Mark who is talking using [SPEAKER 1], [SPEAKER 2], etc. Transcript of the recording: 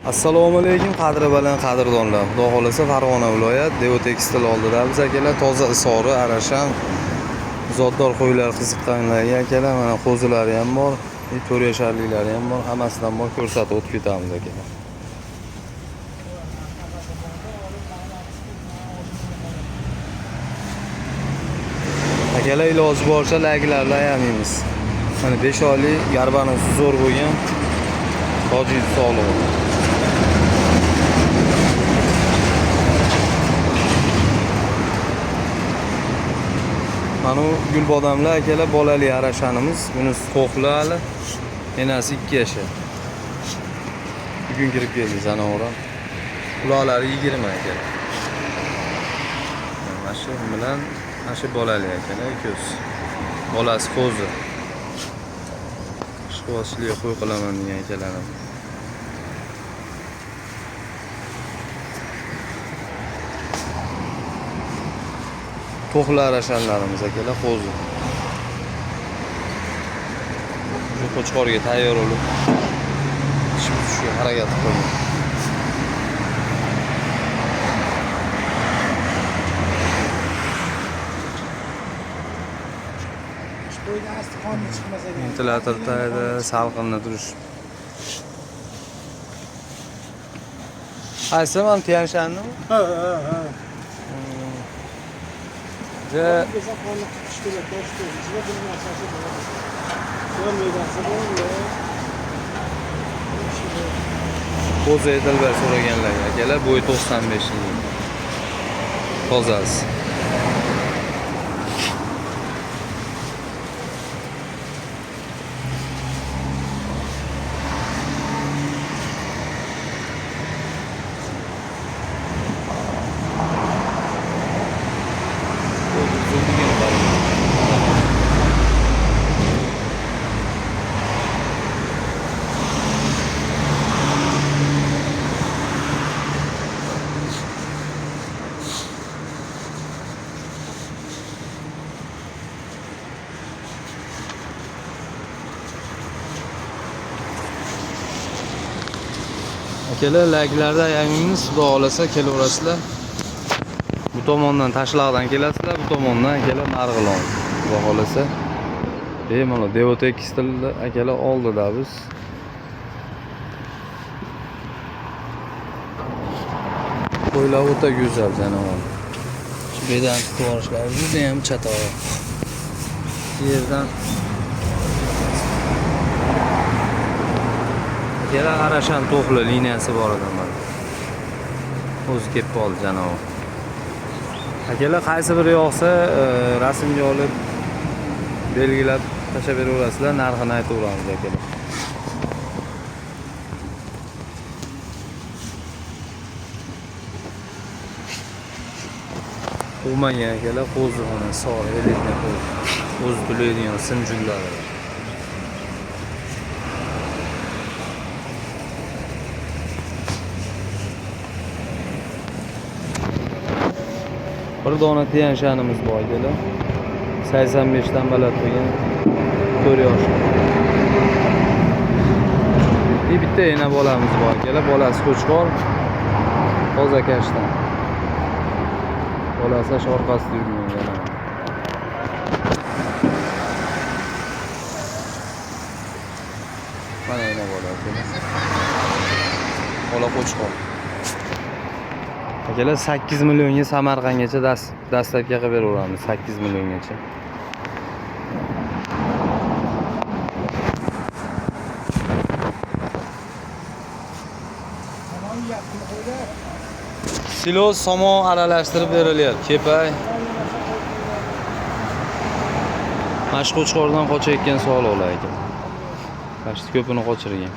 [SPEAKER 1] Assalomu alaykum qadri baland qadrdonlar. Xudo xolasa Farg'ona viloyat Devo Tekstil oldida biz akalar toza isori, arashan, zotdor qo'ylar qiziqqanlarga akalar mana qo'zilari ham bor, 4 yasharliklari ham bor, hammasidan bor ko'rsatib o'tib ketamiz akalar. Akalar iloji boricha layklarni ayamaymiz. Mana 5 oylik garbanosi zo'r bo'lgan tojik sog'lig'i. Mana bu gulbodamlar akalar bolali arashanimiz. Bunisi qo'qli hali. Enasi 2 yashar. Bugun kirib keldi zanavorам. Quloqlari 20 akalar. Mana shu bilan mana shu bolali akalar ikkovsi. Bolasi qo'zi. Ishqibozchilikka qo'y qilaman degan akalarim. To'qli arashanlarimiz akalar qo'zi. Shu qo'chqorga tayyor bo'lib pishib tushishga harakat qilgan.
[SPEAKER 2] Qo'ydan asti qoni chiqmasa kerak.
[SPEAKER 1] Ventilyator tagida salqinda turish. Qaysi mana Tianshanmi?
[SPEAKER 2] Ha ha ha.
[SPEAKER 1] Ja
[SPEAKER 2] Desa qonni qutish kerak, toshdi. Ichida bir narsasi bor. Ko'rmagansi bo'ldi.
[SPEAKER 1] qo'zi aytilbay so'raganlarga akalar bo'yi 95 yil. Tozasi. Qo'zi uzunligini qarang. Akalar layklarda yangimiz xudo xolasa kelaverasizlar. Bu tomondan Tashloqdan kelasizlar, bu tomondan akalar Marg'ilon. Xudo xolasa. Bemalol Devo Tekstilda akalar oldida biz. Qo'ylar o'ta go'zal janivor. Shu bedan tutib olishlari juda ham chatoq. Yerdan akalar arashan to'qli liniyasi bor edi mana. O'zi kelib qoldi janivor. Akalar qaysi biri yoqsa, rasmga olib belgilab tashlab beraverasizlar, narxini aytaveramiz akalar. Tug'magan akalar qo'zi mana sog' elitni qo'zi. O'zi to'laydigan simjullari. Bir dona Tianshanimiz bor akalar. 85 dan baland bo'lgan 4 yoshli. Bitta ena bolamiz bor akalar, bolasi qo'chqor, toza kashtan. Bolasi shu orqasida yurgan yana. Mana ena bola akalar. Bola qo'chqor. Akalar 8 millionga Samarqandgacha dastlabki qilib beraveramiz 8 milliongacha.
[SPEAKER 2] Tamam yaptım qo'ylar.
[SPEAKER 1] Silos somon aralashtirib berilyapti. Kepay. Mana shu qo'chqordan qochayotgan soliqlar ekan. Mana shu ko'pini qochirgan.